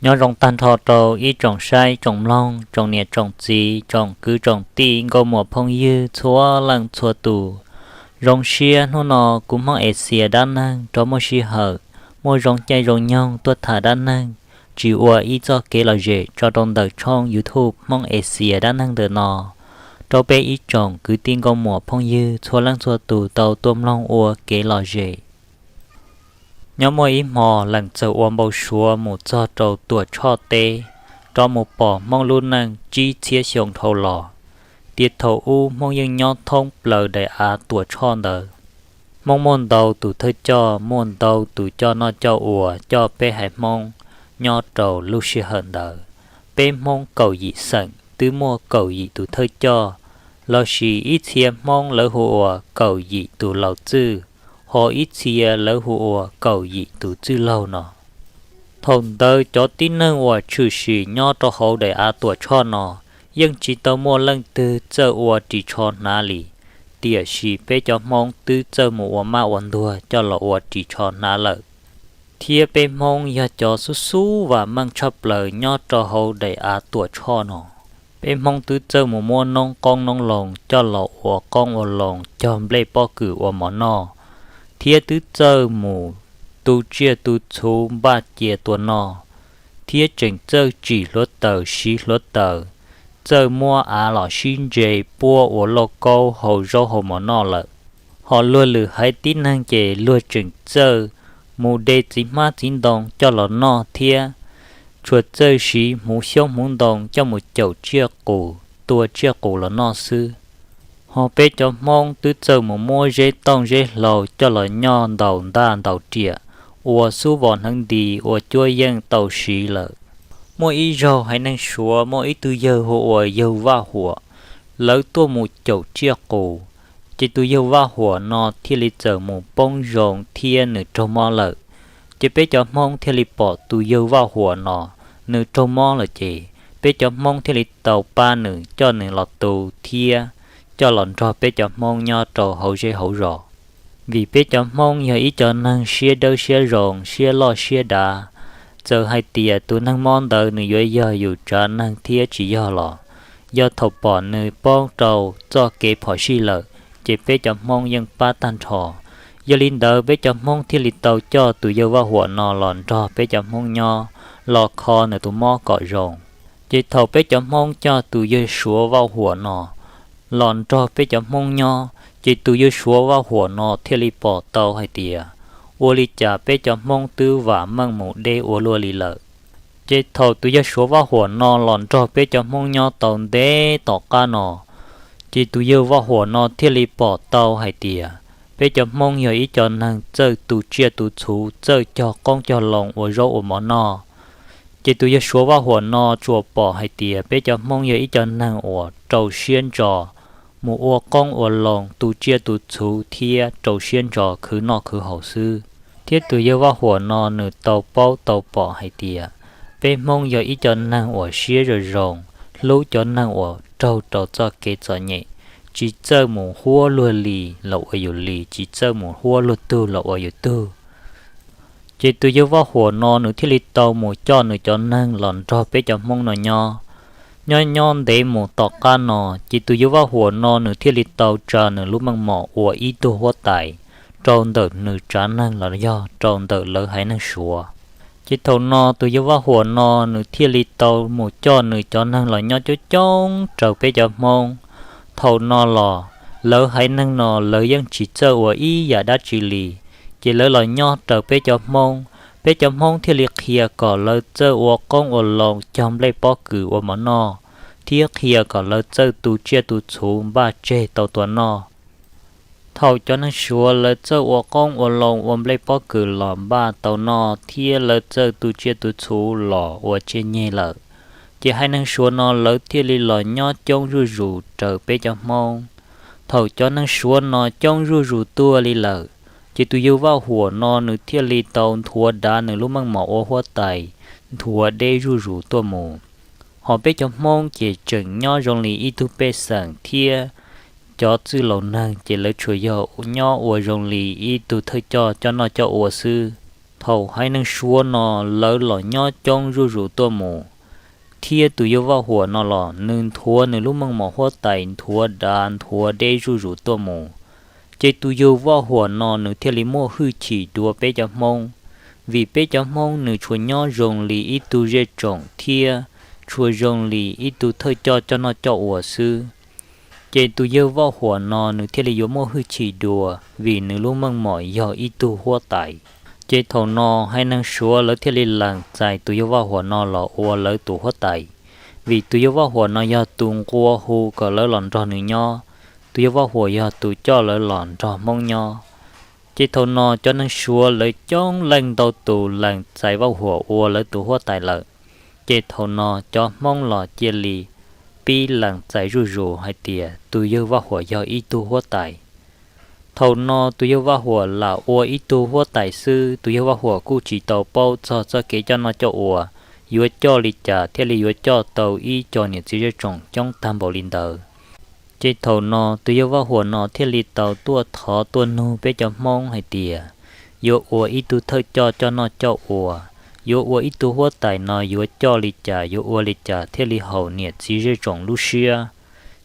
Nyob zoo tag nrho rau ib tsoom saib tsoom mloog, tsoom niam tsoom txiv, tsoom kwv tsoom tij, nkauj muam phooj ywg txhua leej txhua tus. Zoo siab hnub no kuv Hmoob Exias dab neeg rov muaj sij hawm, muaj zoo caij zoo nyoog tuaj tham dab neeg, tsis ua ib txoj kev lom zem tso rau ntawm tshooj YouTube Hmoob Exias dab neeg ntawm no, rau peb ib tsoom kwv tij nkauj muam phooj ywg txhua leej txhua tus tau tuaj mloog ua kev lom zem. Nyob muaj ib hmo lees txawm ua npau suav mus txog rau Tuam Tshoj teb, rov mus pom Hmoob lub neej tsib txhiab xyoo dhau los, tias thaum ub Hmoob yeej nyob thoob plaws daim av Tuam Tshoj ntawd. Hmoob muaj ntau tus thawj coj, muaj ntau tus coj noj coj ua coj peb haiv Hmoob nyob rau lub sij hawm ntawd. Peb Hmoob kaum yim xeem twb muaj kaum yim tus thawj coj, lossis ib txhia Hmoob lawv hu ua kaum yim tus laus txwj, ho ib txhia lawv hu ua kaum yim tus txwj laug no. Thaum ntawd cov tib neeg uas tshwm sim nyob rau hauv daim av Tuam Tshoj no yeej tsis tau muaj leej twg txawj ua ris tsho hnav li, tiam sis peb cov Hmoob twb txawj mus ua maj ua ntuag coj los ua ris tsho hnav lawm. Thiab peb Hmoob yog cov xub xub vam meej tshaj plaws nyob rau hauv daim av Tuam Tshoj no. Peb Hmoob twb txawj mus muab noob qoob noob loo coj los ua qoob ua loo cog nplej pob kws ua mov noj, thiab twb txawj mus tu tsiaj tu txhuv npaj cia tua noj, thiab tseem txawj tsim hluav taws siv hluav taws, txawj muab av los sib ntse puab ua lauj kaub hau zaub hau mov noj lawm. Ho luag lwm haiv tib neeg ces luag tseem txawj mus de txiv hmab txiv ntoo coj los noj thiab, tsuas txawj siv hmuv xyoob hmuv ntoo coj mus caum tsiaj qus tua tsiaj qus los noj xwb. Ho peb cov Hmoob twb txawj mus muab zeb tooj zeb hlau coj los nyoj ntaus ntaj ntaus riam, ua xub vos hneev nti ua cuab yeej tau siv lawm. Muaj ib zaug haiv neeg Suav muaj ib tug yawg hu ua yawg Vaj Huam, lawv tuaj mus caum tsiaj qus, ces tus yawg Vaj Huam no thiaj li txawm mus poob zoo thiab nws raug mob lawm. Ces peb cov Hmoob thiaj li pom tus yawg Vaj Huam no nws raug mob lawm ces peb cov Hmoob thiaj li tau pab nws coj nws los tu thiab coj los nrog peb cov Hmoob nyob rau hauv zej hauv zos. Vim peb cov Hmoob yog ib cov neeg siab dawb siab zoo siab loj siab dav, txawm hais tias tus neeg mob ntawd nws yuav yog yus tsav neeg thiab tsis yog los, yog thaum pom nws poob rau txoj kev phom sij lawm, ces peb cov Hmoob yeej pab tag nrho. Yog li ntawd peb cov Hmoob thiaj li tau coj tus yawg Vaj Huam no los nrog peb cov Hmoob nyob, los kho nws tus mob kom zoo. Ces thaum peb cov Hmoob coj tus yawg Suav Vaj Huam no los nrog peb cov Hmoob nyob, ces tus yawg Suav Vaj Huam no thiaj li pom tau hais tias ua li cas peb cov Hmoob twb vam meej mus deb ua luaj li lawm. Ces thaum tus yawg Suav Vaj Huam no los nrog peb cov Hmoob nyob tau ntev tom qab no, ces tus yawg Vaj Huam no thiaj li pom tau hais tias peb cov Hmoob yog ib co neeg txawj tu tsiaj tu txhuv, txawj cog qoob cog loo ua zaub ua mov noj. Ces tus yawg Suav Vaj Huam no tsuas pom hais tias peb cov Hmoob yog ib co neeg uas rau siab ntso mus ua qoob ua loo tu tsiaj tu txhuv thiab rau siab ntso khwv noj khwv haus xwb. Thiab tus yawg Vaj Huam no nws tau paub tau pom hais tias peb Hmoob yog ib co neeg uas siab zoo zoo, hlub cov neeg uas raug rau txoj kev txom nyem, tsis txawj mus huab luag li los ua yus li, tsis txawj mus huab luag tug los ua yus tug. Ces tus yawg Vaj Huam no nws thiaj li tau mus coj nws cov neeg los nrog peb cov Hmoob no nyob. Nyob nyob ntev mus tom qab no, ces tus yawg Vaj Huam no nws thiaj li tau tsa nws lub meej mom ua ib tug huab tais rau ntawm nws tsav neeg los yog rau ntawm lawv haiv neeg Suav. Ces thaum no tus yawg Vaj Huam no nws thiaj li tau mus coj nws cov neeg los nyob coob coob raws peb cov Hmoob. Thaum no los lawv haiv neeg no lawv yeej tsis txawj ua ib yam dab tsi li, ces lawv los nyob raws peb cov Hmoob. Peb cov Hmoob thiaj li qhia kom lawv txawj ua qoob ua loo cog nplej pob kws ua mov noj, thiab qhia kom lawv txawj tu tsiaj tu txhuv npaj tseg tau tua noj. Thaum cov neeg Suav lawv txawj ua qoob ua loo ua nplej pob kws los npaj tau noj thiab lawv txawj tu tsiaj tu txhuv los ua tsiaj nyeg lawm, ces haiv neeg Suav no lawv thiaj li los nyob coob zuj zus raws peb cov Hmoob. Thaum cov neeg Suav no coob zuj zus tuaj li lawm, ces tus yawg Vaj Huam no nws thiaj li tau nthuav dav nws lub meej mom ua huab tais nthuav deb zuj zus tuaj mus. Ho peb cov Hmoob ces tseem nyob zoo li ib tug pej xeem thiab cov txwj laus neeg ces lawv tsuas yog nyob ua zoo li ib tug thawj coj coj noj coj ua xwb. Thaum haiv neeg Suav no lawv los nyob coob zuj zus tuaj mus, thiab tus yawg Vaj Huam no los nws nthuav nws lub meej mom huab tais nthuav dav nthuav deb zuj zus tuaj mus, ces tus yawg Vaj Huam no nws thiaj li muaj hwj chim dua peb cov Hmoob, vim peb cov Hmoob nws tshua nyob zoo li ib tug zej tsoom thiab tshua zoo li ib tug thawj coj coj noj coj ua xwb. Ces tus yawg Vaj Huam no nws thiaj li yuav muaj hwj chim dua vim nws lub meej mom yog ib tug huab tais. Ces thaum no haiv neeg Suav lawv thiaj li lees txais tus yawg Vaj Huam no los ua lawv tus huab tais, vim tus yawg Vaj Huam no yog tus nqua hu kom lawv los nrog nws nyob, tus yawg Vaj Huam yog tus coj lawv los nrog Hmoob nyob. Ces thaum no cov neeg Suav lawv coob leej ntau tus lees txais Vaj Huam ua lawv tus huab tais lawm. Ces thaum no cov Hmoob los cia li pib lees txais zuj zus hais tias tus yawg Vaj Huam yog ib tug huab tais. Thaum no tus yawg Vaj Huam lam ua ib tug huab tais xwb, tus yawg Vaj Huam kuj tsis tau paub txog txoj kev coj noj coj ua yuav coj li cas thiaj li yuav coj tau ib co niam txiv zej tsoom coob tag npaum li ntawd. Ces thaum no tus yawg Vaj Huam no thiaj li tau tuaj thov tuaj nug peb cov Hmoob hais tias yuav ua ib tug thawj coj coj noj coj ua, yuav ua ib tug huab tais no yuav coj li cas yuav ua li cas thiaj li haum niam txiv zej tsoom lub siab,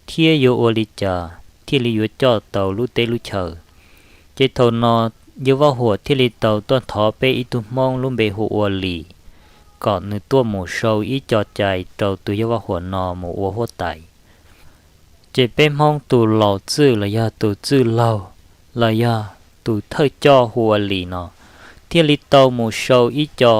thiab yuav ua li cas thiaj li yuav coj tau lub teb lub chaw. Ces thaum no yawg Vaj Huam thiaj li tau tuaj thov peb ib tug Hmoob lub npe hu ua Lis, kom nws tuaj mus sau ib co cai rau tus yawg Vaj Huam no mus ua huab tais. Ces peb Hmoob tus laus txwj los yog tus txwj laug los yog tus thawj coj hu ua Lis no thiaj li tau mus sau ib co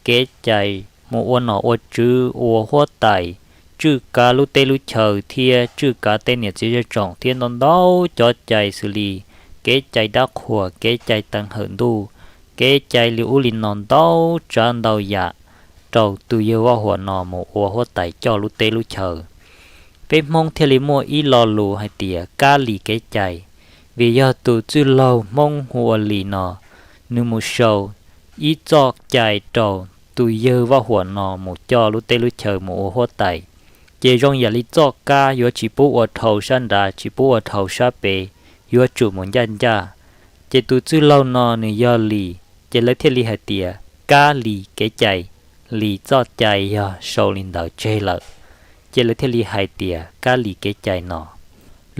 kev cai mus ua nom ua tswv ua huab tais, tswj kav lub teb lub chaw thiab tswj kav tej niam txiv zej tsoom thiab ntau ntau cov cai xws li kev cai dab qhuas, kev cai teev hawm ntuj, kev cai li ub li no ntau tsav ntau yam rau tus yawg Vaj Huam no mus ua huab tais coj lub teb lub chaw. Peb Hmoob thiaj li muaj ib lo lus hais tias kab Lis kev cai, vim yog tus txwj laug Hmoob hu ua Lis no, nws mus sau ib txoj cai rau tus yawg Vaj Huam no mus coj lub teb lub chaw mus ua huab tais. Ces zoo yam li txoj kab yuav tsis pub ua dhau sab nrad tsis pub ua dhau sab pem, yuav tsum mus ncaj ncaj. Ces tus txwj laug no nws yog Lis, ces lawv thiaj li hais tias kab Lis kev cai, Lis txoj cai yog sau li ntawd tseg lawm, ces lawv thiaj li hais tias kab Lis kev cai no.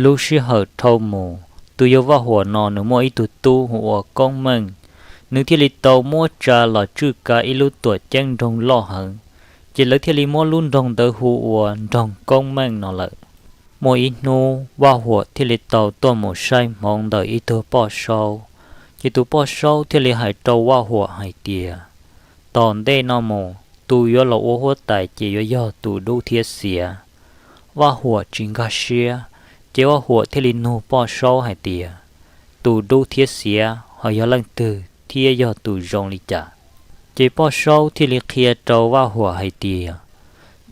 Lub sij hawm dhau mus, tus yawg Vaj Huam no nws muaj ib tug tub hu ua Koob Meej, nws thiaj li tau muab tsa los tswj kav ib lub tuam ceeb nroog loj heev, ces lawv thiaj li muab lub nroog ntawd hu ua nroog Koob Meej no lawm. Muaj ib hnub Vaj Huam thiaj li tau tuaj mus saib hmoov ntawm ib tug poj saub, ces tus poj saub thiaj li hais rau Vaj Huam hais tias, tom ntej no mus tus yuav los ua huab tais ces yuav yog tus dub thiab xiav. Vaj Huam tsis nkag siab, ces Vaj Huam thiaj li nug poj saub hais tias, tus dub thiab xiav ho yog leej twg thiab yog tus zoo li cas? Ces poj saub thiaj li qhia rau Vaj Huam hais tias,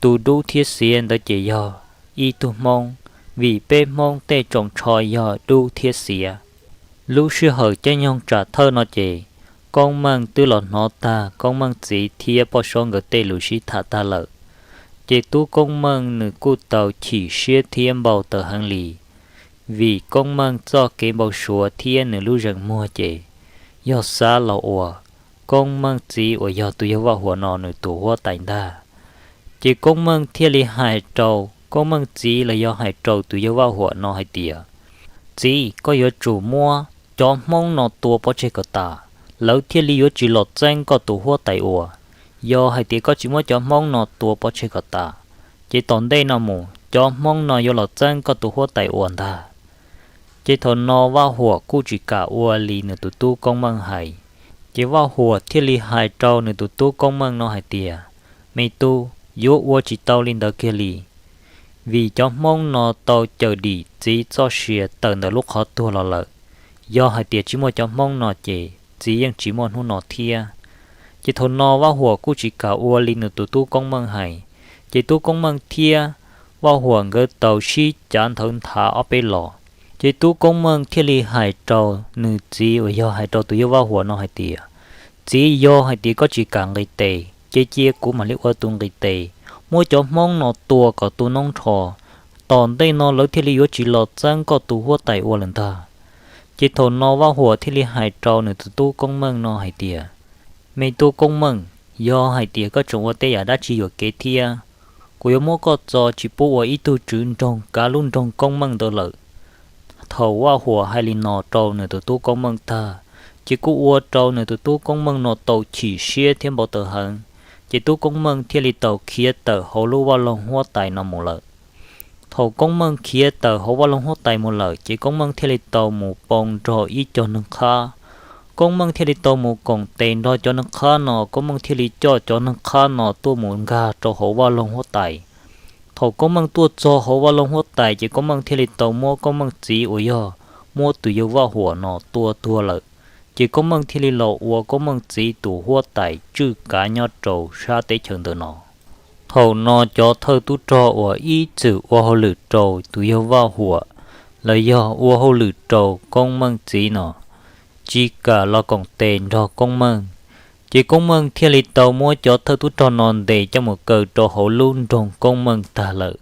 tus dub thiab xiav ntawd ces yog ib tug Hmoob, vim peb Hmoob tej tsoos tsho yog dub thiab xiav. Lub sij hawm caij nyoog tsam thawj no ces Koob Meej twb los hnov tag Koob Meej txiv thiab poj saub nkawd tej lus sib tham tag lawm. Ces tub Koob Meej nws kuj tau chim siab thiab npau taws heev li, vim Koob Meej txoj kev npau suav thiab nws lub zeem muag ces yog xav los ua Koob Meej txiv uas yog tus yawg Vaj Huam no nws tus huab tais ntag. Ces Koob Meej thiaj li hais rau Koob Meej txiv los yog hais rau tus yawg Vaj Huam no hais tias, txiv, koj yuav tsum muab cov Hmoob no tua pov tseg kom tas, lawv thiaj li yuav tsis los txeeb koj tus huab tais ua. Yog hais tias koj tsis muab cov Hmoob no tua pov tseg kom tas, ces tom ntej no mus cov Hmoob no yuav los txeeb koj tus huab tais ua ntag. Ces thaum no Vaj Huam kuj tsis kam ua li nws tus tub Koob Meej hais. Ces Vaj Huam thiaj li hais rau nws tus tub Koob Meej no hais tias, me tub, yuav ua tsis tau li ntawd kiag li, vim cov Hmoob no tau cawm dim txiv txoj sia tawm ntawm lub qhov tuag los lawm. Yog hais tias tsis muaj cov Hmoob no ces txiv yeej tsis muaj hnub no thiab. Ces thaum no Vaj Huam kuj tsis kam ua li nws tus tub Koob Meej hais, ces tub Koob Meej thiab Vaj Huam nkawd tau sib cav nthawv nthav ob peb los. Ces tub Koob Meej thiaj li hais rau nws txiv uas yog hais rau tus yawg Vaj Huam no hais tias, txiv, yog hais tias koj tsis kam nqis tes ces cia kuv mam li ua tus nqis tes, muab cov Hmoob no tua kom tu noob nrho, tom ntej no lawv thiaj li yuav tsis los txeeb koj tus huab tais ua lawm ntag. Ces thaum no Vaj Huam thiaj li hais rau nws tus tub Koob Meej no hais tias, Me tub Koob Meej, yog hais tias koj tseem ua tej yam dab tsi yuam kev thiab, kuv yuav muab koj txo tsis pub ua ib tug tswv nroog kav lub nroog Koob Meej ntawd lawm. Thaum Vaj Huam hais li no rau nws tus tub Koob Meej tag, ces kuj ua rau nws tus tub Koob Meej no tau chim siab thiab npau taws heev. Ces tub Koob Meej thiaj li tau khiav tawm hauv lub vaj loog huab tais no mus lawm. Thaum Koob Meej khiav tawm hauv vaj loog huab tais mus lawm, ces Koob Meej thiaj li tau mus poo nrog ib co neeg qhab. Koob Meej thiaj li tau mus koom tes nrog cov neeg qhab no, Koob Meej thiaj li coj cov neeg qhab no tuaj mus nkag rau hauv vaj loog huab tais. Thaum Koob Meej tuaj txog hauv vaj loog huab tais, ces Koob Meej thiaj li tau muab Koob Meej txiv uas yog muab tus yawg Vaj Huam no tua tuag lawm. Ces Koob Meej thiaj li los ua Koob Meej txiv tus huab tais tswj kav nyob rau sab teb chaws ntawm no. Thaum no cov thawj tub rog uas ib txwm ua hauj lwm rau tus yawg Vaj Huam los yog ua hauj lwm rau Koob Meej txiv no tsis kam los koom tes nrog Koob Meej. Ces Koob Meej thiaj li tau muab cov thawj tub rog no ntes coj mus kaw rau hauv lub nroog Koob Meej tag lawm.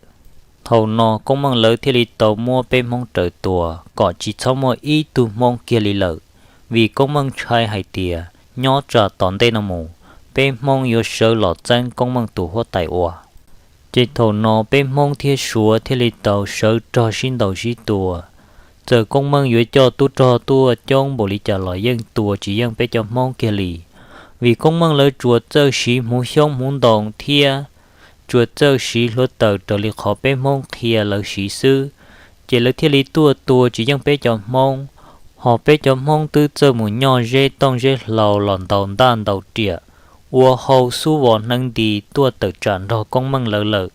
Thaum no Koob Meej lawv thiaj li tau muab peb Hmoob raws tua kom tsis txhob muaj ib tug Hmoob kiag li lawm, vim Koob Meej ntshai hais tias nyob tsam tom ntej no mus, peb Hmoob yuav sawv los txeeb Koob Meej tus huab tais ua. Ces thaum no peb Hmoob thiab Suav thiaj li tau sawv rog sib ntaus sib tua. Txawm Koob Meej yuav coj tub rog tuaj coob npaum li cas los yeej tua tsis yeej peb cov Hmoob kiag li, vim Koob Meej lawv tsuas txawj siv hmuv xyoob hmuv ntoo thiab tsuas txawj siv hluav taws raws li qhov peb Hmoob qhia lawv siv xwb. Ces lawv thiaj li tuaj tua tsis yeej peb cov Hmoob, ho peb cov Hmoob twb txawj mus nyoj zeb tooj zeb hlau los ntaus ntaj ntaus riam, ua hau xub vos hneev nti tuaj tawm tsam nrog Koob Meej lawv lawm.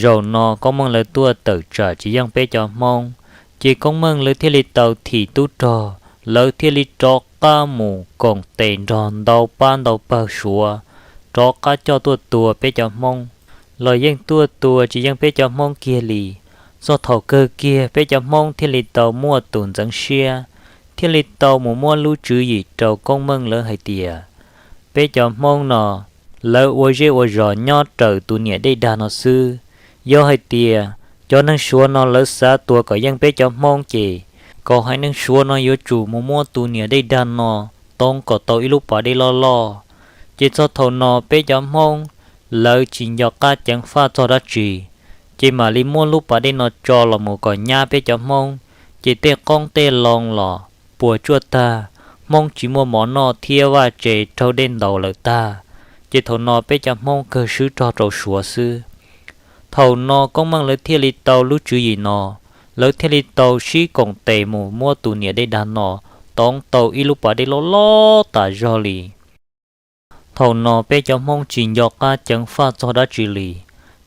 Zaum no Koob Meej lawv tuaj tawm tsam tsis yeej peb cov Hmoob, ces Koob Meej lawv thiaj li tau thim tub rog, lawv thiaj li rov qab mus koom tes nrog ntau pab ntau pawg Suav, rov qab coj tuaj tua peb cov Hmoob, los yeej tuaj tua tsis yeej peb cov Hmoob kiag li. Txog thaum kawg kiag peb cov Hmoob thiaj li tau muaj tus ntxeev siab, thiaj li tau mus muab lub tswv yim rau Koob Meej lawv hais tias, peb cov Hmoob no, lawv ua zej ua zos nyob raws tus niam dej dag no xwb. Yog hais tias cov neeg Suav no lawv xav tua kom yeej peb cov Hmoob ces, kom haiv neeg Suav no yuav tsum mus muab tus niam dej dag no toob kom tau ib lub pas dej loj loj. Ces txog thaum no peb cov Hmoob, lawv tsis nco qab ceev faj txog dab tsi, ces mam li muab lub pas dej no tso los mus kom nyab peb cov Hmoob, ces tej qoob tej loo los puas tsuaj tag, Hmoob tsis muaj mov noj thiab vaj tse raug dej ntaus lawm tag. Ces thaum no peb cov Hmoob kawg swb rog rau Suav xwb. Thaum no Koob Meej lawv thiaj li tau lub tswv yim no, lawv thiaj li tau sib koom tes mus muab tus niam dej dag no toob tau ib lub pas dej loj loj tas zog li. Thaum no peb cov Hmoob tsis nco qab ceev faj txog dab tsi li,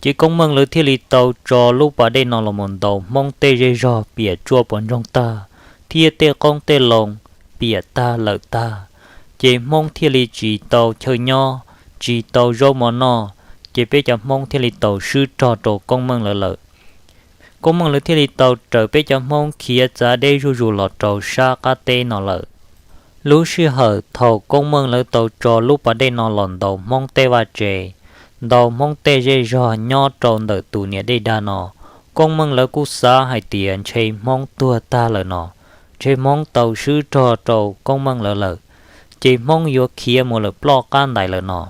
ces Koob Meej lawv thiaj li tau tso lub pas dej no los mus ntaus Hmoob tej zej zog piam tsuaj puas ntsoog tag, thiab tej qoob tej loo piam tag lawm tag. Ces Hmoob thiaj li tsis tau chaw nyob, tsis tau zaub mov noj, ces peb cov Hmoob thiaj li tau swb rog rau Koob Meej lawv lawm. Koob Meej lawv thiaj li tau raws peb cov Hmoob khiav txav deb zuj zus los rau sab qab teb no lawm. Lub sij hawm thaum Koob Meej lawv tau tso lub pas dej no los ntaus Hmoob tej vaj tse, ntaus Hmoob tej zej zog nyob rau ntawm tus niam dej dag no, Koob Meej lawv kuj xav hais tias ntshe Hmoob tuag tag lawm no, ntshe Hmoob tau swb rog rau Koob Meej lawv lawm, ces Hmoob yuav khiav mus lawm ploj qab ntais lawm no.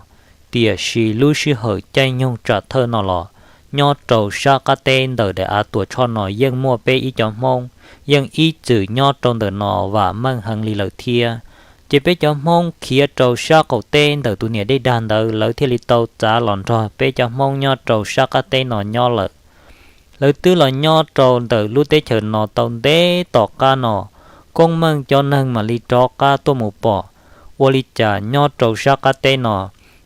Tiam sis lub sij hawm caij nyoog tsam thawj no los, nyob rau sab qab teb ntawm daim av Tuam Tshoj no yeej muaj peb ib cov Hmoob, yeej ib txwm nyob rau ntawm no vam meej heev li lawm thiab. Ces peb cov Hmoob khiav rau sab qaum teb ntawm tus niam dej dag ntawd, lawv thiaj li tau txav los nrog peb cov Hmoob nyob rau sab qab teb no nyob lawm. Lawv twb los nyob rau ntawm lub teb chaws no tau ntev tom qab no, Koob Meej cov neeg mam li rov qab tuaj mus pom ua li cas nyob rau sab qab teb no,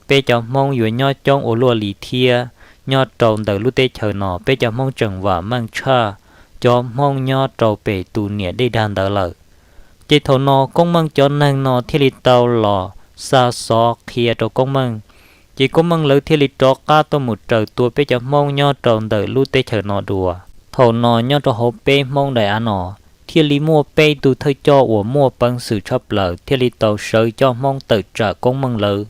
peb cov Hmoob yuav nyob coob ua luaj li thiab. Nyob rau ntawm lub teb chaws no peb cov Hmoob tseem vam meej tshaj cov Hmoob nyob rau pem tus niam dej dag ntawd lawm. Ces thaum no Koob Meej cov neeg no thiaj li tau los xa xov qhia rau Koob Meej, ces Koob Meej lawv thiaj li rov qab tuaj mus raws tua peb cov Hmoob nyob rau ntawm lub teb chaws no dua. Thaum no nyob rau hauv peb Hmoob daim av no, thiaj li muaj peb tug thawj coj uas muaj peev xwm tshaj plaws thiaj li tau sawv coj Hmoob tawm tsam Koob Meej lawv.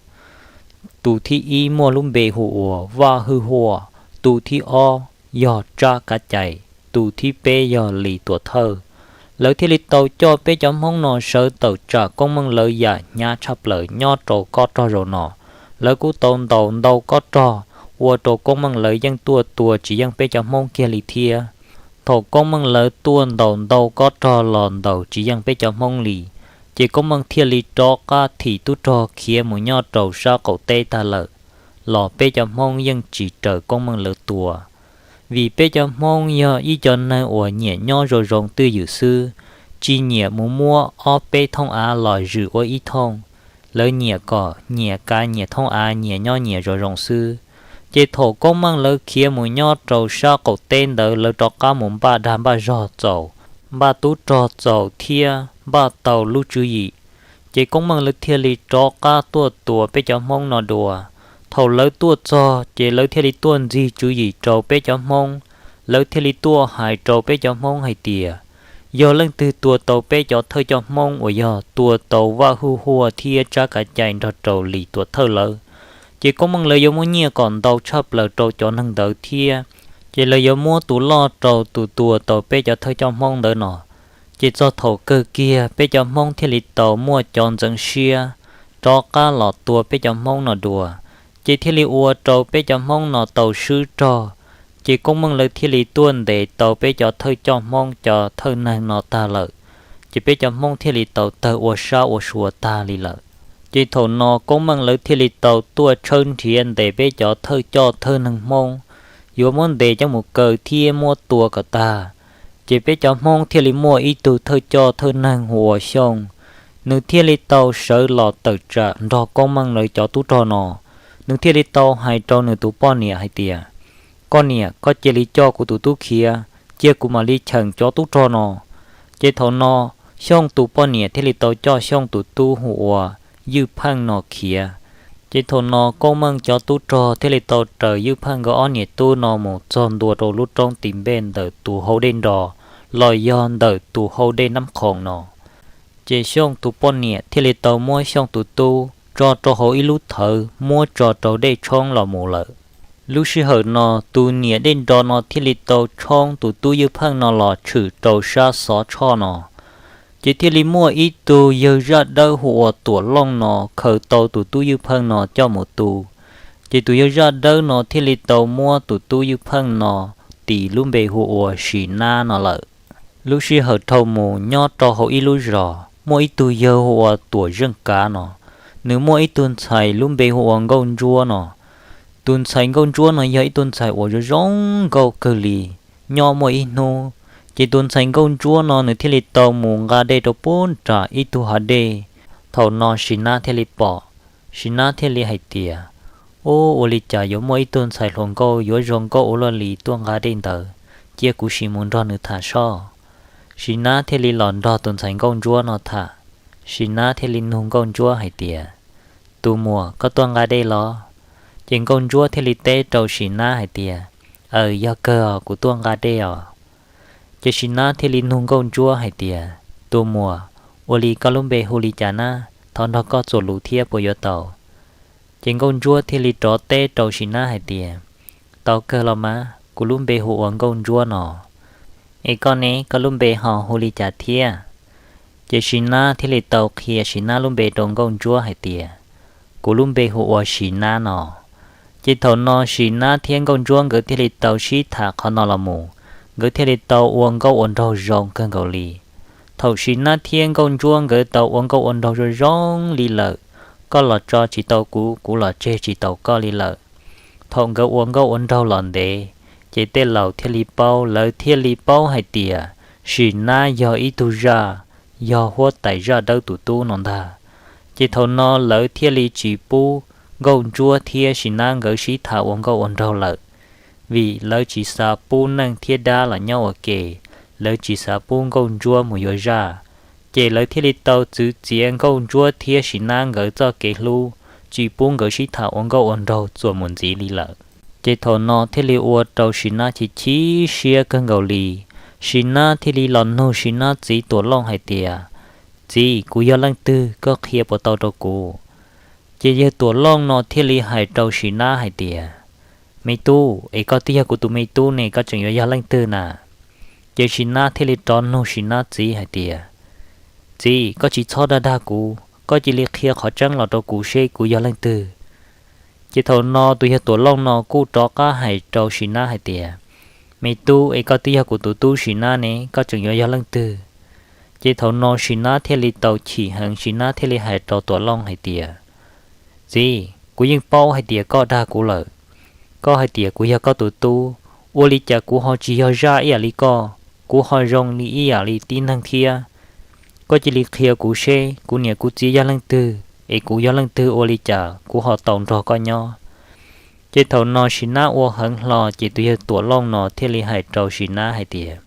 Tus thib ib muaj lub npe hu ua Vaj Hwj Huaj, tus thib ob yog Tsab Kav Cai, tus thib peb yog Lis Tuam Thawj. Lawv thiaj li tau coj peb cov Hmoob no sawv tawm tsam koob meej lawv yam hnyav tshaj plaws nyob rau kob rog zaum no. Lawv kuj tau ntaus ntau kob rog, ua rau koob meej lawv yeej tuaj tua tsis yeej peb cov Hmoob kiag li thiab. Thaum koob meej lawv tuaj ntaus ntau kob rog los ntaus tsis yeej peb cov Hmoob li, ces koob meej thiaj li rov qab thim tub rog khiav mus nyob rau sab qaum teb tag lawm, los peb cov Hmoob yeej tsis raws koob meej lawv tua. Vim peb cov Hmoob yog ib co neeg uas nyiam nyob zoo zoo twj ywm xwb, tsis nyiam mus muab ob peb thooj av los zwm ua ib thooj. Lawv nyiam kom nyias kav nyias thooj av, nyias nyob nyias zoo zoo xwb. Ces thaum koob meej lawv khiav mus nyob rau sab qaum teb ntawd, lawv rov qab mus npaj dag npaj zog txaus, npaj tub rog txaus thiab npaj tau lub tswv yim, ces koob meej lawv thiaj li rov qab tuaj tua peb cov Hmoob no dua. Thaum lawv tuaj txog ces lawv thiaj li tuaj ntxig tswv yim rau peb cov Hmoob. Lawv thiaj li tuaj hais rau peb cov Hmoob hais tias, yog leej twg tua tau peb cov thawj coj Hmoob uas yog tua tau Vaj Huj Huaj thiab Tsab Kav Cai nrog rau Lis Tuam Thawj lawv, ces koob meej lawv yuav muab nyiaj kom ntau tshaj plaws rau cov neeg ntawd thiab. Ces lawv yuav muab tus loj rau tus tua tau peb cov thawj coj Hmoob ntawd no. Ces txog thaum kawg kiag peb cov Hmoob thiaj li tau muaj cov ntxeev siab rov qab los tua peb cov Hmoob no dua, ces thiaj li ua rau peb cov Hmoob no tau swb rog. Ces koob meej lawv thiaj li tuaj ntes tau peb cov thawj coj Hmoob cov thawj neeg no tag lawm, ces peb cov Hmoob thiaj li tau tawg ua sab ua sua tag li lawm. Ces thaum no koob meej lawv thiaj li tau tuaj tshawb nrhiav ntes peb cov thawj coj thawj neeg Hmoob, yuav muab ntes coj mus kaw thiab muab tua kom tag. Ces peb cov Hmoob thiaj li muaj ib tug thawj coj thawj neeg hu ua Xyooj, nws thiaj li tau sawv los tawm tsam nrog koob meej lawv cov tub rog no. Nws thiaj li tau hais rau nws tus poj niam hais tias, koj niam, koj cia li coj kuv tus tub khiav, cia kuv mam li cheem cov tub rog no. Ces thaum no Xyooj tus poj niam thiaj li tau coj Xyooj tus tub hu ua Ywj Pheej no khiav. Ces thaum no koob meej cov tub rog thiaj li tau raws Ywj Pheej nkawd ob niam tub no mus txog ntua rau lub roob Tis Npej ntawm tus hau dej Nro, los yog ntawm tus hau dej Nab Khoom no. Ces Xyooj tus poj niam thiaj li tau muab Xyooj tus tub tso rau hauv ib lub thawv muab tso rau dej tshoob los mus lawm. Lub sij hawm no tus niam dej Nro no thiaj li tau tshoob tus tub Ywj Pheej no los tshwm rau sab xov tshoj no. Ces thiaj li muaj ib tug yawg zaj dawb hu ua Tuam Looj no khaws tau tus tub Ywj Pheej no coj mus tu. Ces tus yawg zaj dawb no thiaj li tau muab tus tub Ywj Pheej no tis lub npe hu ua Sim Nab no lawm. Lub sij hawm dhau mus nyob rau hauv ib lub zos muaj ib tug yawg hu ua Tuam Zeej Kav no, nws muaj ib tug ntxhais lub npe hu ua Nkauj Ntsuab no. Tus ntxhais Nkauj Ntsuab no yog ib tug ntxhais uas zoo zoo nkauj kawg li. Nyob muaj ib hnub, ces tus ntxhais Nkauj Ntsuab no nws thiaj li tau mus nqa dej rau puag nram ib tug hav dej. Thaum no Sim Nab thiaj li pom, Sim Nab thiaj li hais tias, ub, ua li cas yuav muaj ib tug ntxhais hluas nkauj yuav zoo nkauj ua luaj li tuaj nqa dej ntawd, cia kuv sim mus nrog nws tham soj. Sim Nab thiaj li los nrog tus ntxhais Nkauj Ntsuab no tham. Sim Nab thiaj li nug Nkauj Ntsuab hais tias, tus muam, koj tuaj nqa dej los? Ces Nkauj Ntsuab thiaj li teb rau Sim Nab hais tias, aws, yog kawg os, kuv tuaj nqa dej os. Ces Sim Nab thiaj li nug Nkauj Ntsuab hais tias, tus muam, ua li koj lub npe hu li cas na? Thov nrog koj txuas lus thiab puas yuav tau? Ces Nkauj Ntsuab thiaj li rov teb rau Sim Nab hais tias, tau kawg los mas, kuv lub npe hu ua Nkauj Ntsuab no. Es koj ne, koj lub npe ho hu li cas thiab? Ces Sim Nab thiaj li tau qhia Sim Nab lub npe rau Nkauj Ntsuab hais tias, kuv lub npe hu ua Sim Nab no. Ces thaum no Sim Nab thiab Nkauj Ntsuab nkawd thiaj li tau sib tham qhov no los mus, nkawd thiaj li tau ua nkauj ua nraug zoo kawg nkaus li. Thaum Sim Nab thiab Nkauj Ntsuab nkawd tau ua nkauj ua nraug zoo zoo li lawm, koj los tso tsis tau kuv, kuv los tseg tsis tau koj li lawm. Thaum nkawd ua nkauj ua nraug los ntev, ces tej laus thiaj li paub, lawv thiaj li paub hais tias Sim Nab yog ib tug zaj, yog huab tais zaj dawb tus tub no ntag. Ces thaum no lawv thiaj li tsis pub Nkauj Ntsuab thiab Sim Nab nkawd sib tham ua nkauj ua nraug lawm, vim lawv tsis xav pub neeg thiab dab los nyob ua ke, lawv tsis xav pub Nkauj Ntsuab mus yuav zaj. Ces lawv thiaj li tau txwv txiav Nkauj Ntsuab thiab Sim Nab nkawd txoj kev hlub, tsis pub nkawd sib tham ua nkauj ua nraug txuas mus ntxiv li lawm. Ces thaum no thiaj li ua rau Sim Nab chim chim siab kawg nkaus li. Sim Nab thiaj li los nug Sim Nab txiv Tuam Looj hais tias, txiv, kuv yog leej twg, koj qhia puas tau rau kuv? Ces yawg Tuam Looj no thiaj li hais rau Sim Nab hais tias, me tub, es koj twb yog kuv tus me tub ne, koj tseem yuav yog leej twg na? Ces Sis Nab thiaj li rov nug Sis Nab txiv hais tias, Txiv, koj tsis txhob dag dag kuv, koj cia li qhia qhov tseeb los rau kuv seb kuv yog leej twg. Ces thaum no tus yawg Tuam Looj no kuj rov qab hais rau Sis Nab hais tias, Me tub, es koj twb yog kuv tus tub Sis Nab ne, koj tseem yuav yog leej twg? Ces thaum no Sis Nab thiaj li tau chim heev, Sis Nab thiaj li hais rau Tuam Looj hais tias, Txiv, kuv yeej paub hais tias koj dag kuv lawm. Koj hais tias kuv yog koj tus tub, ua li cas kuv ho tsis yog zaj ib yam li koj, kuv ho zoo li ib yam li tib neeg thiab. Koj cia li qhia kuv seb kuv niam kuv txiv yog leej twg, es kuv yog leej twg ua li cas kuv ho tau nrog koj nyob. Ces thaum no Sis Nab ua heev hlo, ces tus yawg Tuam Looj no thiaj li hais rau Sis Nab hais tias,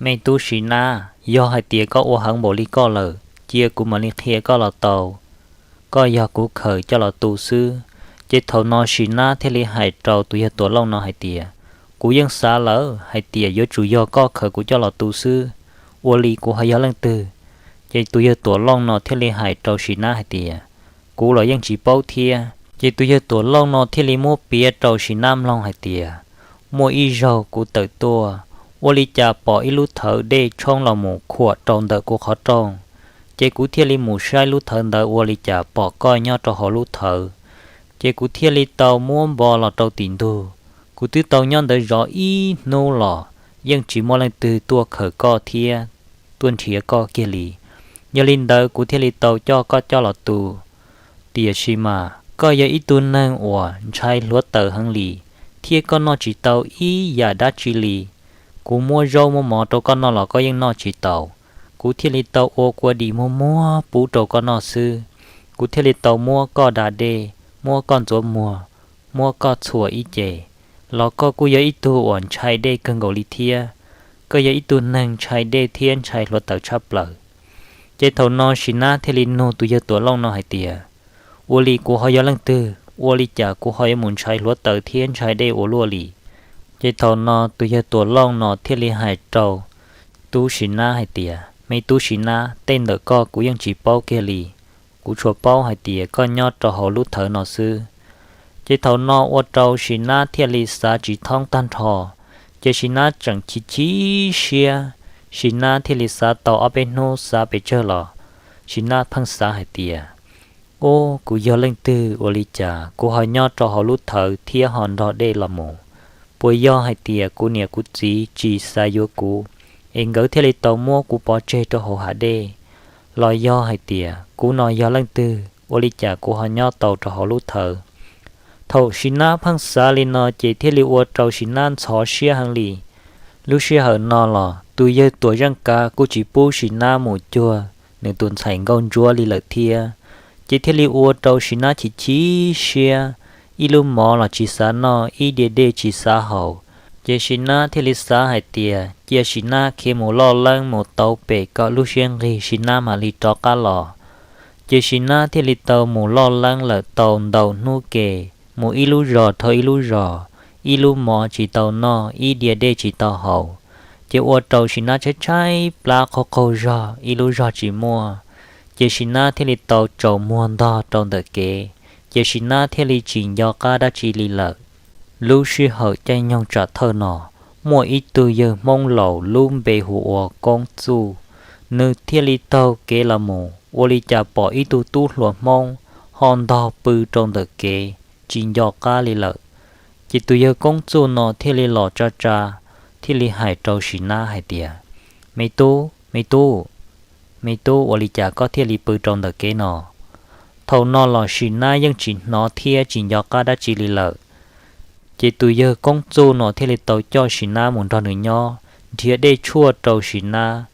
Me tub Sis Nab, yog hais tias koj ua heev npaum li koj lawm, cia kuv mam li qhia koj los tau. Koj yog kuv khaws coj los tu xwb. Ces thaum no Sis Nab thiaj li hais rau tus yawg Tuam Looj no hais tias, Kuv yeej xav lawm hais tias yuav tsum yog koj khaws kuv coj los tu xwb, ua li kuv ho yog leej twg? Ces tus yawg Tuam Looj no thiaj li hais rau Sis Nab hais tias, Kuv los yeej tsis paub thiab. Ces tus yawg Tuam Looj no thiaj li muab piav rau Sis Nab mloog hais tias, Muaj ib zaug kuv tawm tuaj, ua li cas pom ib lub thawv dej tshoob los mus khuam rau ntawm kuv qhov rooj. Ces kuv thiaj li mus saib lub thawv ntawd ua li cas pom koj nyob rau hauv lub thawv. Ces kuv thiaj li tau muab npo los rau tim ntug. Kuv twb tau nyob ntawd zov ib hnub los yeej tsis muaj leej twg tuaj khaws koj thiab tuaj nrhiav koj kiag li. Yog li ntawd kuv thiaj li tau coj koj coj los tu. Tiam sis mas koj yog ib tug neeg uas ntshai hluav taws heev li, thiab koj noj tsis tau ib yam dab tsi li. Kuv muab zaub muab mov rau koj noj los koj yeej noj tsis tau. Kuv thiaj li tau ua kua dis muag muag pub rau koj noj xwb. Kuv thiaj li tau muab koj da dej, muab koj ntxuav muag, muab koj txhuam ib ce, los koj kuj yog ib tug uas ntshai dej kawg nkaus li thiab. Koj yog ib tug neeg ntshai dej thiab ntshai hluav taws tshaj plaws. Ces thaum no Sis Nab thiaj li nug tus yawg Tuam Looj no hais tias, Ua li kuv ho yog leej twg, ua li cas kuv ho yuav mus ntshai hluav taws thiab ntshai dej ua luaj li? Ces thaum no tus yawg Tuam Looj no thiaj li hais rau tub Sis Nab hais tias, Me tub Sis Nab, tej ntawm koj kuv yeej tsis paub kiag li. Kuv tsuas paub hais tias koj nyob rau hauv lub thawv no xwb. Ces thaum no ua rau Sis Nab thiaj li xav tsis thoob tag nrho. Ces Sis Nab tseem chim chim siab, Sis Nab thiaj li xav tau ob peb hnub xav pes tsawg los Sis Nab pheej xav hais tias, Ub, kuv yog leej twg ua li cas kuv ho nyob rau hauv lub thawv thiab ho nrog dej los mus? Puas yog hais tias kuv niam kuv txiv tsis xav yuav kuv, es nkawd thiaj li tau muab kuv pov tseg rau hauv hav dej? Los yog hais tias kuv no yog leej twg ua li cas kuv ho nyob tau rau hauv lub thawv? Thaum Sis Nab pheej xav li no ces thiaj li ua rau Sis Nab ntxhov siab heev li. Lub sij hawm no los tus yawg Tuam Zeej Kav kuj tsis pub Sis Nab mus cuag nws tus ntxhais nkauj ntsuab li lawm thiab. Ces thiaj li ua rau Sis Nab chim chim siab, ib lub mov los tsis xav noj, ib diav dej tsis xav haus. Ces Sis Nab thiaj li xav hais tias cia Sis Nab khiav mus loj leeb mus tau pem kom lub siab nqig Sis Nab mam li rov qab los. Ces Sis Nab thiaj li tau mus loj leeb lawm tau ntau hnub ke, mus ib lub zos dhau ib lub zos, ib lub mov tsis tau noj, ib diav dej tsis tau haus. Ces ua rau Sis Nab tshaib tshaib plab qaug qaug zog, ib lub zog tsis muaj. Ces Sis Nab thiaj li tau tsaus muag ntog rau ntawm kev, ces Sis Nab thiaj li tsis nco qab dab tsi li lawm. Lub sij hawm caij nyoog tsam thawj no, muaj ib tug yawg Hmoob laus lub npe hu ua Koob Txuj, nws thiaj li taug kev los mus, ua li cas pom ib tug tub hluas Hmoob ho ntog pw rau ntawm kev tsis nco qab li lawm. Ces tus yawg Koob Txuj no thiaj li los tsa tsa, thiaj li hais rau Sis Nab hais tias, Me tub, me tub, me tub, ua li cas koj thiaj li pw rau ntawm kev no? Thaum no los Sis Nab yeej tsis hnov thiab tsis nco qab dab tsi li lawm. Ces tus yawg Koob Txuj no thiaj li tau coj Sis Nab mus nrog nws nyob, nrhiav dej tshuaj rau Sis Nab.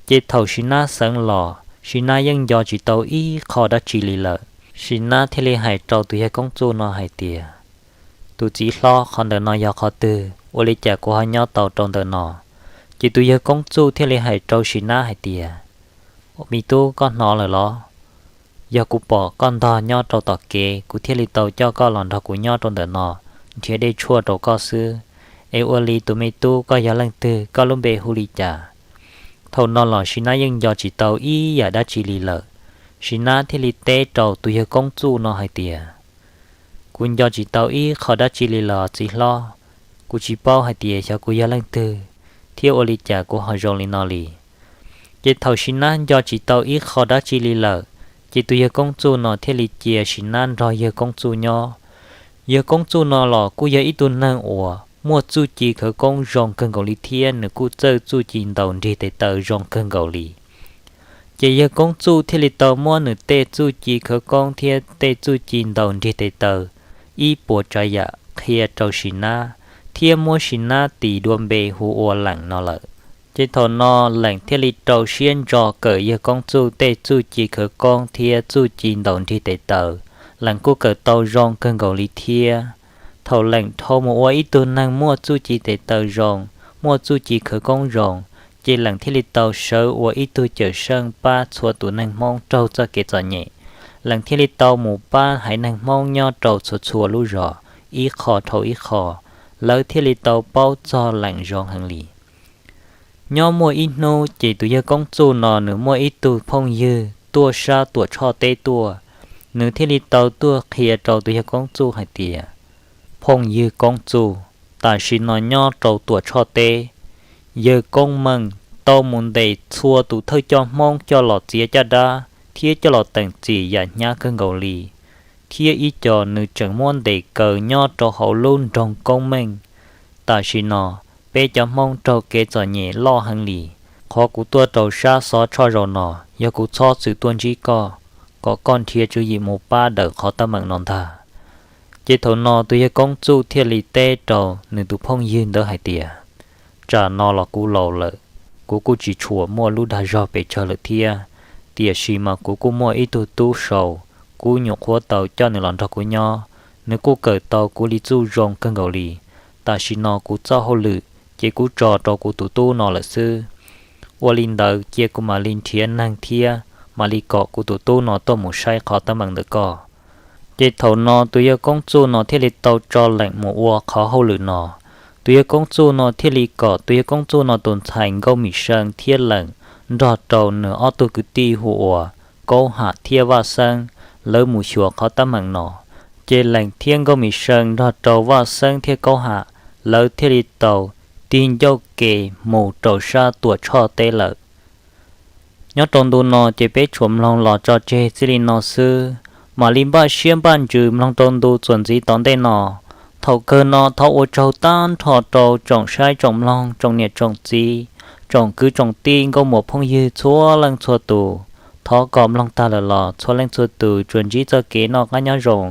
Ces thaum Sis Nab xeev los, Sis Nab yeej nco tsis tau ib qho dab tsi li lawm. Sis Nab thiaj li hais rau tus yawg Koob Txuj no hais tias, Tus txiv hlob, qhov ntawm no yog qhov twg, ua li cas kuv ho nyob tau rau ntawm no? Ces tus yawg Koob Txuj thiaj li hais rau Sis Nab hais tias, Me tub, koj hnov lawm los? Yog kuv pom koj ntog nyob rau tom kev, kuv thiaj li tau coj koj los nrog kuv nyob rau ntawm no, nrhiav dej tshuaj rau koj xwb. Es ua li tus me tub, koj yog leej twg, koj lub npe hu li cas? Thaum no los Sis Nab yeej nco tsis tau ib yam dab tsi li lawm. Sis Nab thiaj li teb rau tus yawg Koob Txuj no hais tias, Kuv nco tsis tau ib qho dab tsi li los txiv hlob. Kuv tsis paub hais tias xyov kuv yog leej twg, thiab ua li cas kuv ho zoo li no li. Ces thaum Sis Nab nco tsis tau ib qho dab tsi li lawm, ces tus yawg Koob Txuj no thiaj li cia Sis Nab nrog yawg Koob Txuj nyob. Yawg Koob Txuj no los kuj yog ib tug neeg uas muaj txuj ci khawv koob zoo kawg nkaus li thiab nws kuj txawj txuj ci ntaus nrig tes taw zoo kawg nkaus li. Ces yawg Koob Txuj thiaj li tau muab nws tej txuj ci khawv koob thiab tej txuj ci ntaus nrig tes taw ib puas tsav yam qhia rau Sis Nab, thiab muab Sis Nab tis dua npe hu ua Leem no lawm. Ces thaum no Leem thiaj li rau siab ntso kawm yawg Koob Txuj tej txuj ci khawv koob thiab txuj ci ntaus nrig tes taw. Leem kuj kawm tau zoo kawg nkaus li thiab. Thaum Leem dhau mus ua ib tug neeg muaj txuj ci tes taw zoo, muaj txuj ci khawv koob zoo, ces Leem thiaj li tau sawv ua ib tug cawm seej pab txhua tus neeg Hmoob raug txoj kev txom nyem. Leem thiaj li tau mus pab haiv neeg Hmoob nyob rau txhua txhua lub zos, ib qho dhau ib qho, lawv thiaj li tau paub txog Leem zoo heev li. Nyob muaj ib hnub ces tus yawg Koob Txuj no nws muaj ib tug phooj ywg tuaj sab Tuam Tshoj teb tuaj, nws thiaj li tau tuaj qhia rau tus yawg Koob Txuj hais tias, Phooj ywg Koob Txuj, tam sim no nyob rau Tuam Tshoj teb, yawg Koob Meej tau mus ntes txhua tus thawj coj Hmoob coj los txiav caj dab thiab coj los teem txim yam hnyav kawg nkaus li, thiab ib co nws tseem muab ntes kaw nyob rau hauv lub nroog Koob Meej. Tam sim no peb cov Hmoob raug kev txom nyem loj heev li. Qhov kuv tuaj rau sab Xov Tshoj zaum no yog kuv txhob txwm tuaj ntsib koj, kom koj nrhiav tswv yim mus pab daws qhov teeb meem no ntag. Ces thaum no tus yawg Koob Txuj thiaj li teb rau nws tus phooj ywg ntawd hais tias, Tsam no los kuv laus lawm, kuv kuj tsis tshua muaj lub dag zog pes tsawg lawm thiab, tiam sis mas kuv kuj muaj ib tug tub sau, kuv nyuam qhuav tau coj nws los nrog kuv nyob, nws kuj kawm tau kuv li txuj zoo kawg nkaus li. Tam sim no kuv txoj hauj lwm ces kuv tso rau kuv tus tub no lawm xwb. Ua li ntawd cia kuv mam li nrhiav neeg thiab mam li kom kuv tus tub no tuaj mus saib qhov teeb meem ntawm koj. Ces thaum no tus yawg Koob Txuj no thiaj li tau tso Leem mus ua qhov hauj lwm no. Tus yawg Koob Txuj no thiaj li kom tus yawg Koob Txuj no tus ntxhais Nkauj Mim See thiab Leem nrog rau nws ob tug kwv tij hu ua Kaub Ham thiab Vaj Xeeb, lawv mus xyuas qhov teeb meem no. Ces Leem thiab Nkauj Mim See nrog rau Vaj Xeeb thiab Kaub Ham, lawv thiaj li tau tig ncauj ke mus rau sab Tuam Tshoj teb lawm. Nyob rau ntu no ces peb tsuas mloog los tso tseg txij li no xwb, mam li npaj siab npaj ntsws mloog rau ntu txuas ntxiv tom ntej no. Thaum kawg no thov ua tsaug tag nrho rau tsoom saib tsoom mloog tsoom niam tsoom txiv, tsoom kwv tsoom tij nkauj muam phooj ywg txhua leej txhua tus. Thov kom mloog tag lawm los txhua leej txhua tus tsuas ntsib txoj kev noj qab nyob zoo,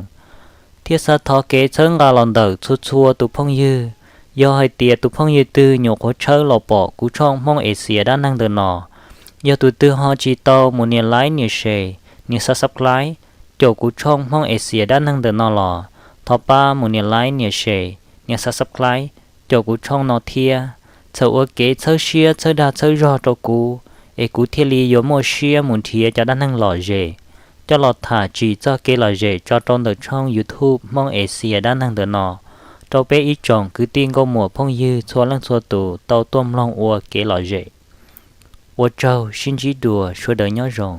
thiab xav thov kev txhawb nqa los ntawm txhua txhua tus phooj ywg. Yog hais tias tus phooj ywg twg nyuam qhuav tshawb los pom kuv tshooj Hmoob Asia dab neeg ntawm no, yog tus twg ho tsis tau mus nias like nias share nias subscribe caum kuv tshooj Hmoob Asia dab neeg ntawm no los thov pab mus nias like nias share nias subscribe caum kuv tshooj no thiab. Txhawm ua kev txhawb siab txhawb dag txhawb zog rau kuv, es kuv thiaj li yuav muaj siab mus nrhiav cov dab neeg lom zem coj los tham tsim txoj kev lom zem tso rau ntawm tshooj YouTube Hmoob Asia dab neeg ntawm no, rau peb ib tsoom kwv tij nkauj muam phooj ywg txhua leej txhua tus tau tuaj mloog ua kev lom zem. Ua tsaug, sib ntsib dua, sawv daws nyob zoo.